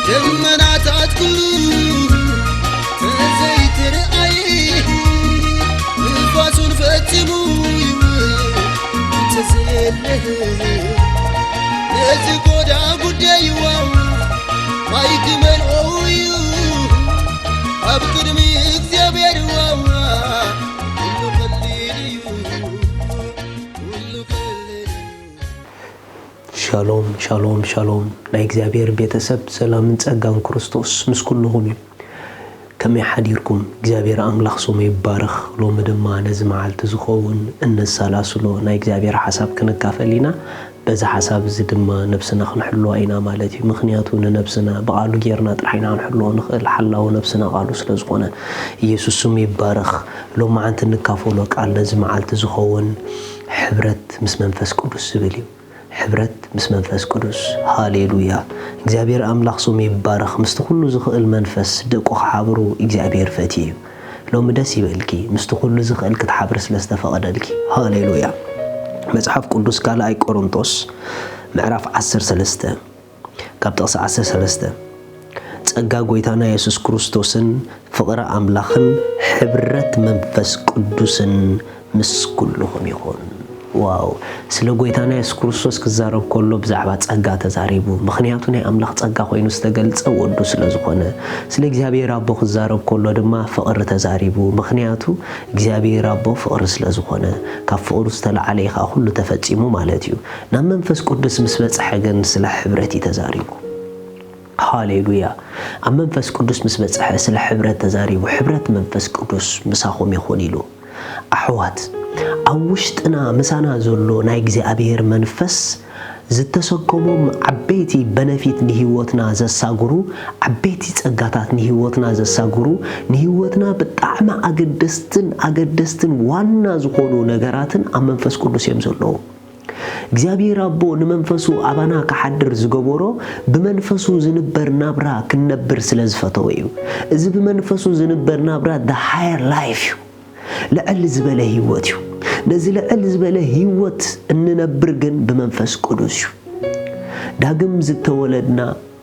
ደመናታት ኩሉ ተዘይትርኣይ፣ ንፋሱን ፈጺሙ ይውል እንተዘየለ፣ ነዚ ጎዳ ጉዳይዋ ማይ ክመልኦ እዩ ኣብ ቅድሚ እግዚኣብሔር ዋዋ። ኩሉ ቀሊል እዩ፣ ኩሉ ቀሊል እዩ። ሻሎም፣ ሻሎም፣ ሻሎም። ናይ እግዚኣብሔር ቤተሰብ ሰላምን ጸጋን ክርስቶስ ምስ ኩልኹም እዩ። ከመይ ሓዲርኩም? እግዚኣብሔር ኣምላኽ ስሙ ይባረኽ። ሎሚ ድማ ነዚ መዓልቲ ዝኸውን እነሰላስሎ ናይ እግዚኣብሔር ሓሳብ ክንካፈል ኢና። በዚ ሓሳብ እዚ ድማ ነብስና ክንሕልዋ ኢና ማለት እዩ። ምኽንያቱ ንነብስና ብቓሉ ጌርና ጥራሕ ኢና ክንሕልዎ ንኽእል፣ ሓላዊ ነብስና ቓሉ ስለ ዝኾነ። ኢየሱስ ስሙ ይባረኽ። ሎማዓንቲ እንካፈሎ ቃል ነዚ መዓልቲ ዝኸውን ሕብረት ምስ መንፈስ ቅዱስ ዝብል እዩ። ሕብረት ምስ መንፈስ ቅዱስ። ሃሌሉያ። እግዚኣብሔር ኣምላኽ ስሙ ይባረኽ። ምስቲ ኩሉ ዝኽእል መንፈስ ደቁ ክሓብሩ እግዚኣብሔር ፈትዩ እዩ። ሎሚ ደስ ይበልኪ፣ ምስቲ ኩሉ ዝኽእል ክትሓብሪ ስለ ዝተፈቐደልኪ። ሃሌሉያ። መጽሓፍ ቅዱስ ካልኣይ ቆሮንቶስ ምዕራፍ ዓሰርተ ሰለስተ ካብ ጥቕሲ ዓሰርተ ሰለስተ፣ "ጸጋ ጐይታና የሱስ ክርስቶስን ፍቕሪ ኣምላኽን ሕብረት መንፈስ ቅዱስን ምስ ኩልኹም ይኹን።" ዋው! ስለ ጐይታና የሱስ ክርስቶስ ክዛረብ ከሎ ብዛዕባ ጸጋ ተዛሪቡ። ምኽንያቱ ናይ ኣምላኽ ጸጋ ኮይኑ ዝተገልጸ ወዱ ስለ ዝኾነ። ስለ እግዚኣብሔር ኣቦ ክዛረብ ከሎ ድማ ፍቕሪ ተዛሪቡ። ምኽንያቱ እግዚኣብሔር ኣቦ ፍቕሪ ስለ ዝኾነ። ካብ ፍቕሩ ዝተለዓለ እዩ ኸኣ ኩሉ ተፈጺሙ ማለት እዩ። ናብ መንፈስ ቅዱስ ምስ በጽሐ ግን ስለ ሕብረት እዩ ተዛሪቡ። ሃሌሉያ። ኣብ መንፈስ ቅዱስ ምስ በጽሐ ስለ ሕብረት ተዛሪቡ፣ "ሕብረት መንፈስ ቅዱስ ምሳኹም ይኹን" ኢሉ። ኣሕዋት፣ ኣብ ውሽጥና ምሳና ዘሎ ናይ እግዚኣብሔር መንፈስ ዝተሰከሞም ዓበይቲ በነፊት ንህይወትና ዘሳግሩ፣ ዓበይቲ ጸጋታት ንህይወትና ዘሳግሩ፣ ንህይወትና ብጣዕሚ ኣገደስትን ኣገደስትን ዋና ዝኾኑ ነገራትን ኣብ መንፈስ ቅዱስ እዮም ዘለዉ። እግዚኣብሔር ኣቦ ንመንፈሱ ኣባና ክሓድር ዝገበሮ ብመንፈሱ ዝንበር ናብራ ክንነብር ስለ ዝፈተወ እዩ። እዚ ብመንፈሱ ዝንበር ናብራ the higher life እዩ። ልዕል ዝበለ ህይወት እዩ። ነዚ ልዕል ዝበለ ህይወት እንነብር ግን ብመንፈስ ቅዱስ እዩ። ዳግም ዝተወለድና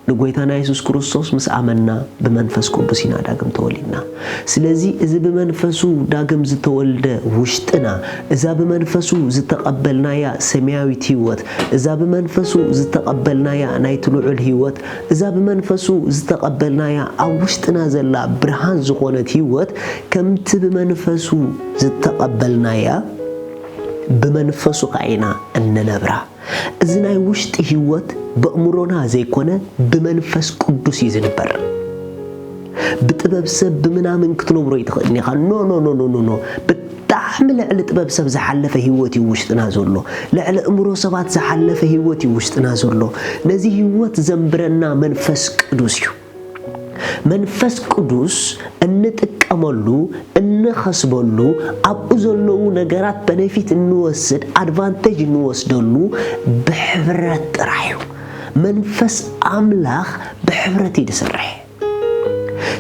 ንጎይታና የሱስ ክርስቶስ ምስ ኣመንና ብመንፈስ ቅዱስ ኢና ዳግም ተወሊድና። ስለዚ እዚ ብመንፈሱ ዳግም ዝተወልደ ውሽጥና፣ እዛ ብመንፈሱ ዝተቐበልናያ ሰማያዊት ህይወት፣ እዛ ብመንፈሱ ዝተቐበልናያ ናይቲ ልዑል ህይወት፣ እዛ ብመንፈሱ ዝተቐበልናያ ኣብ ውሽጥና ዘላ ብርሃን ዝኾነት ህይወት፣ ከምቲ ብመንፈሱ ዝተቐበልናያ ብመንፈሱ ከኣ ኢና እንነብራ። እዚ ናይ ውሽጢ ህይወት በእምሮና ዘይኮነ ብመንፈስ ቅዱስ እዩ ዝንበር። ብጥበብ ሰብ ብምናምን ክትነብሮ ይትኽእልን ኢኻ። ኖ፣ ኖ፣ ኖ፣ ኖ፣ ኖ፣ ኖ። ብጣዕሚ ልዕሊ ጥበብ ሰብ ዝሓለፈ ህይወት እዩ ውሽጥና ዘሎ። ልዕሊ እምሮ ሰባት ዝሓለፈ ህይወት እዩ ውሽጥና ዘሎ። ነዚ ህይወት ዘንብረና መንፈስ ቅዱስ እዩ። መንፈስ ቅዱስ እንጥቀመሉ፣ እንኸስበሉ፣ ኣብኡ ዘለዉ ነገራት በነፊት እንወስድ፣ ኣድቫንቴጅ እንወስደሉ ብሕብረት ጥራሕ እዩ። መንፈስ ኣምላኽ ብሕብረት እዩ ዝሰርሕ።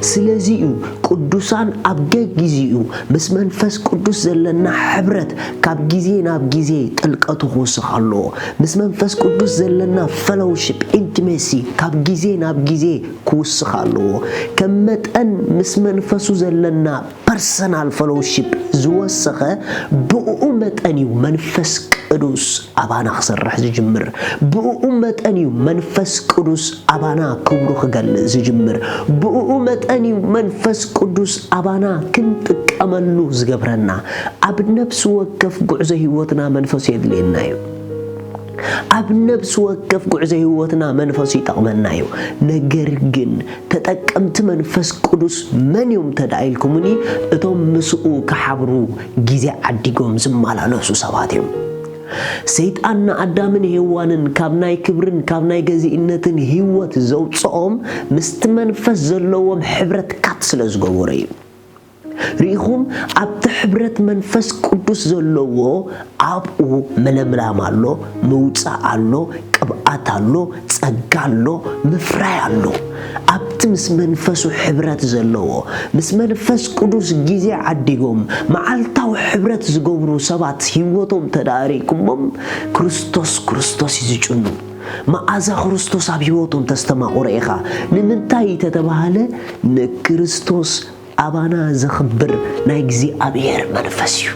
ስለዚ እዩ ቅዱሳን ኣብ ገጊዜኡ ምስ መንፈስ ቅዱስ ዘለና ሕብረት ካብ ግዜ ናብ ግዜ ጥልቀቱ ክውስኽ ኣለዎ። ምስ መንፈስ ቅዱስ ዘለና ፈሎውሺፕ፣ ኢንቲሜሲ ካብ ግዜ ናብ ግዜ ክውስኽ ኣለዎ። ከም መጠን ምስ መንፈሱ ዘለና ፐርሰናል ፈሎውሺፕ ዝወሰኸ፣ ብእኡ መጠን እዩ መንፈስ ቅዱስ ኣባና ክሰርሕ ዝጅምር። ብእኡ መጠን እዩ መንፈስ ቅዱስ ኣባና ክብሩ ክገልጽ ዝጅምር። ብእኡ መጠን እዩ መንፈስ ቅዱስ ኣባና ክንጥቀመሉ ዝገብረና። ኣብ ነፍሲ ወከፍ ጉዕዞ ህይወትና መንፈሱ የድልየና እዩ። ኣብ ነፍሲ ወከፍ ጉዕዞ ህይወትና መንፈሱ ይጠቕመና እዩ። ነገር ግን ተጠቀምቲ መንፈስ ቅዱስ መን እዮም ተዳ ኢልኩምኒ፣ እቶም ምስኡ ክሓብሩ ግዜ ዓዲጎም ዝመላለሱ ሰባት እዮም። ሰይጣን ንኣዳምን ሄዋንን ካብ ናይ ክብርን ካብ ናይ ገዚእነትን ህይወት ዘውፅኦም ምስቲ መንፈስ ዘለዎም ሕብረት ካት ስለ ዝገበሩ እዩ። ርኢኹም፣ ኣብቲ ሕብረት መንፈስ ቅዱስ ዘለዎ ኣብኡ ምልምላም ኣሎ፣ ምውጻእ ኣሎ፣ ቅብኣት ኣሎ፣ ጸጋ ኣሎ፣ ምፍራይ ኣሎ። ኣብቲ ምስ መንፈሱ ሕብረት ዘለዎ፣ ምስ መንፈስ ቅዱስ ግዜ ዓዲጎም መዓልታዊ ሕብረት ዝገብሩ ሰባት ህይወቶም ተዳሪኩሞም፣ ክርስቶስ ክርስቶስ እዩ ዝጭኑ። መኣዛ ክርስቶስ ኣብ ህይወቶም ተስተማቕሮ ኢኻ። ንምንታይ ተተባሃለ፣ ንክርስቶስ ኣባና ዘኽብር ናይ እግዚኣብሔር መንፈስ እዩ።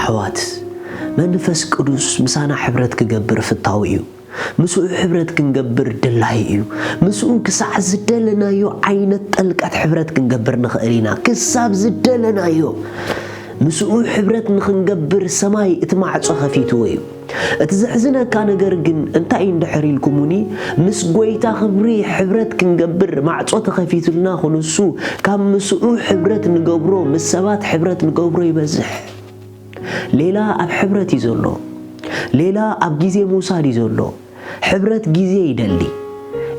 ኣሕዋት፣ መንፈስ ቅዱስ ምሳና ሕብረት ክገብር ፍታዊ እዩ። ምስኡ ሕብረት ክንገብር ድላይ እዩ። ምስኡ ክሳዕ ዝደለናዮ ዓይነት ጥልቀት ሕብረት ክንገብር ንኽእል ኢና። ክሳብ ዝደለናዮ ምስኡ ሕብረት ንኽንገብር ሰማይ እቲ ማዕጾ ከፊትዎ እዩ። እቲ ዘሕዝነካ ነገር ግን እንታይ እዩ እንድሕር ኢልኩሙኒ፣ ምስ ጐይታ ክብሪ ሕብረት ክንገብር ማዕጾ ተኸፊቱልና ክንሱ፣ ካብ ምስኡ ሕብረት ንገብሮ፣ ምስ ሰባት ሕብረት ንገብሮ ይበዝሕ። ሌላ ኣብ ሕብረት እዩ ዘሎ። ሌላ ኣብ ግዜ ምውሳድ እዩ ዘሎ። ሕብረት ግዜ ይደሊ።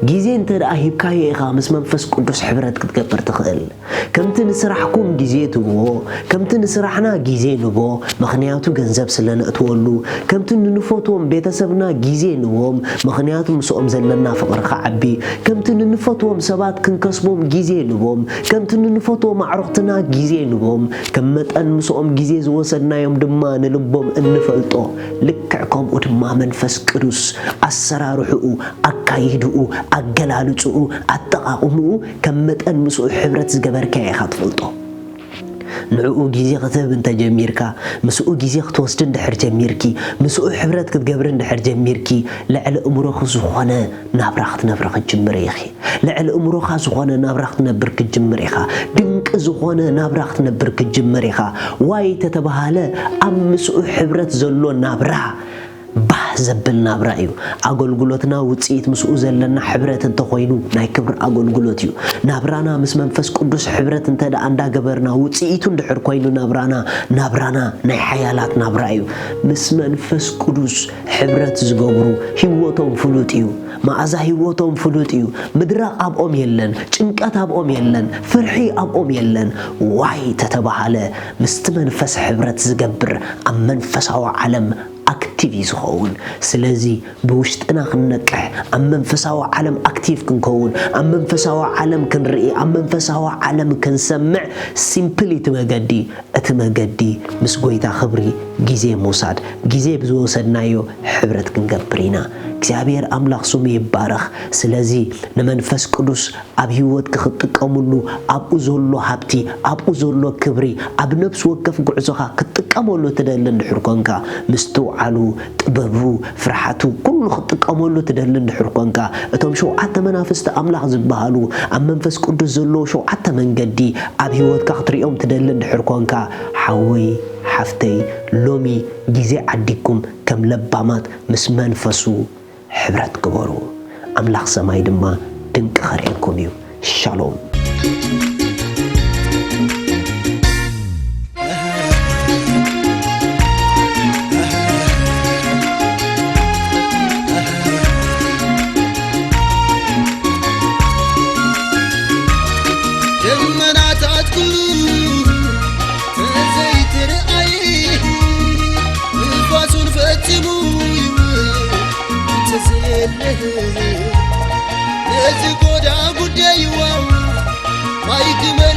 ግዜ እንተ ደኣ ሂብካዮ ኢኻ ምስ መንፈስ ቅዱስ ሕብረት ክትገብር ትኽእል። ከምቲ ንስራሕኩም ግዜ ትህብዎ፣ ከምቲ ንስራሕና ግዜ ንቦ፣ ምኽንያቱ ገንዘብ ስለ ነእትወሉ፣ ከምቲ ንንፈትዎም ቤተሰብና ግዜ ንቦም፣ ምኽንያቱ ምስኦም ዘለና ፍቕሪ ክዓቢ፣ ከምቲ ንንፈትዎም ሰባት ክንከስቦም ግዜ ንቦም፣ ከምቲ ንንፈትዎም ኣዕሩኽትና ግዜ ንቦም፣ ከም መጠን ምስኦም ግዜ ዝወሰድናዮም ድማ ንልቦም እንፈልጦ። ልክዕ ከምኡ ድማ መንፈስ ቅዱስ ኣሰራርሕኡ፣ ኣካይድኡ፣ ኣገላልጽኡ፣ ኣጠቓቕምኡ ከም መጠን ምስኡ ሕብረት ዝገበርካዮ ኢኻ ትፈልጦ። ንዕኡ ግዜ ክትህብ እንተጀሚርካ፣ ምስኡ ግዜ ክትወስዲ እንድሕር ጀሚርኪ፣ ምስኡ ሕብረት ክትገብሪ እንድሕር ጀሚርኪ፣ ልዕሊ እምሮኺ ዝኾነ ናብራ ክትነብሪ ክትጅምሪ ኢኺ። ልዕሊ እምሮኻ ዝኾነ ናብራ ክትነብር ክትጅምር ኢኻ። ድንቂ ዝኾነ ናብራ ክትነብር ክትጅምር ኢኻ። ዋይ ተተባሃለ፣ ኣብ ምስኡ ሕብረት ዘሎ ናብራ ባህ ዘብል ናብራ እዩ። ኣገልግሎትና ውጽኢት ምስኡ ዘለና ሕብረት እንተኾይኑ ናይ ክብሪ ኣገልግሎት እዩ። ናብራና ምስ መንፈስ ቅዱስ ሕብረት እንተ ደኣ እንዳገበርና ውጽኢቱ እንድሕር ኮይኑ ናብራና፣ ናብራና ናይ ሓያላት ናብራ እዩ። ምስ መንፈስ ቅዱስ ሕብረት ዝገብሩ ህይወቶም ፍሉጥ እዩ። መኣዛ ህይወቶም ፍሉጥ እዩ። ምድራቕ ኣብኦም የለን፣ ጭንቀት ኣብኦም የለን፣ ፍርሒ ኣብኦም የለን። ዋይ ተተባሃለ ምስቲ መንፈስ ሕብረት ዝገብር ኣብ መንፈሳዊ ዓለም ኣክቲቭ እዩ ዝኸውን። ስለዚ ብውሽጥና ክንነቅሕ፣ ኣብ መንፈሳዊ ዓለም ኣክቲቭ ክንከውን፣ ኣብ መንፈሳዊ ዓለም ክንርኢ፣ ኣብ መንፈሳዊ ዓለም ክንሰምዕ ሲምፕል እቲ መገዲ። እቲ መገዲ ምስ ጐይታ ክብሪ ግዜ ምውሳድ፣ ግዜ ብዝወሰድናዮ ሕብረት ክንገብር ኢና። እግዚኣብሔር ኣምላኽ ስሙ ይባረኽ። ስለዚ ንመንፈስ ቅዱስ ኣብ ህይወትኪ ክትጥቀምሉ፣ ኣብኡ ዘሎ ሃብቲ፣ ኣብኡ ዘሎ ክብሪ፣ ኣብ ነፍሲ ወከፍ ጉዕዞኻ ክትጥቀመሉ ትደሊ እንድሕር ኮንካ፣ ምስትውዓሉ፣ ጥበቡ፣ ፍርሓቱ፣ ኩሉ ክትጥቀመሉ ትደሊ እንድሕር ኮንካ፣ እቶም ሸውዓተ መናፍስቲ ኣምላኽ ዝበሃሉ፣ ኣብ መንፈስ ቅዱስ ዘለዉ ሸውዓተ መንገዲ ኣብ ህይወትካ ክትሪኦም ትደሊ እንድሕር ኮንካ፣ ሓወይ፣ ሓፍተይ፣ ሎሚ ግዜ ዓዲግኩም ከም ለባማት ምስ መንፈሱ ሕብረት ግበሩ። ኣምላኽ ሰማይ ድማ ድንቂ ከርእየኩም እዩ። ሻሎም። ደመናታት ኩሉ ተዘይትርኣይ፣ ንፋሱን ፈጺሙ ይውል ተዘየለ። ነዚ ጎዳ ጉዳይዋ ማይ ግመል